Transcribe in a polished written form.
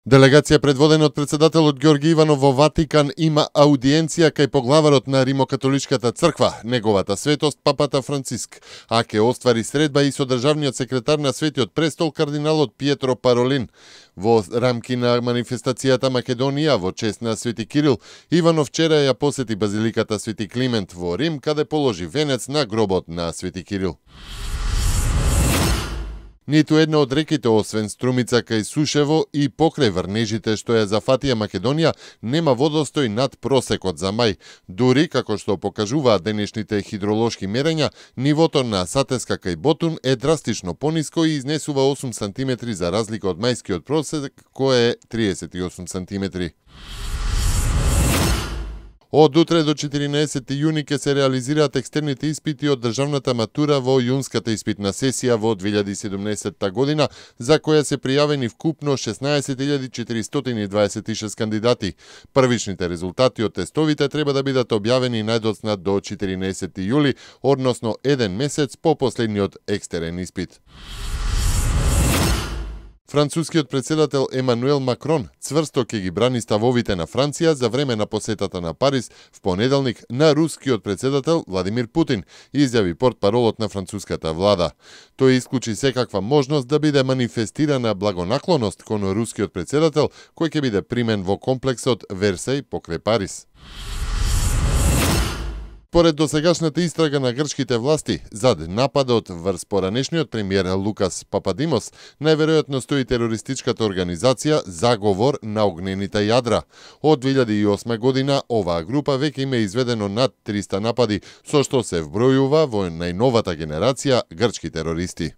Делегација предводена од председателот Ѓорги Иванов во Ватикан има аудиенција кај поглаварот на Римокатоличката црква, неговата светост папата Франциск, а ке оствари средба и со државниот секретар на Светиот престол кардиналот Пиетро Паролин. Во рамки на манифестацијата Македонија во чест на Свети Кирил, Иванов вчера ја посети базиликата Свети Климент во Рим, каде положи венец на гробот на Свети Кирил. Ниту една од реките, освен Струмица кај Сушево и покрај врнежите што ја зафатија Македонија, нема водостој над просекот за мај. Дури, како што покажуваат денешните хидролошки мерења, нивото на Сатеска кај Ботун е драстично пониско и изнесува 8 см за разлика од мајскиот просек кој е 38 см. Од утре до 14 јуни ќе се реализираат екстерните испити од државната матура во јунската испитна сесија во 2017 година, за која се пријавени вкупно 16.426 кандидати. Првичните резултати од тестовите треба да бидат објавени најдоцна до 14 јули, односно еден месец по последниот екстерен испит. Францускиот председател Емануел Макрон цврсто ќе ги брани ставовите на Франција за време на посетата на Париз в понеделник на рускиот председател Владимир Путин, изјави портпаролот на француската влада. Тој исклучи секаква можност да биде манифестирана благонаклоност кон рускиот председател кој ќе биде примен во комплексот Версај покрај Париз. Според досегашната истрага на грчките власти, зад нападот врз поранешниот премиер Лукас Пападимос, најверојатно стои терористичката организација Заговор на огнените јадра. Од 2008 година оваа група веќе има изведено над 300 напади, со што се вбројува во најновата генерација грчки терористи.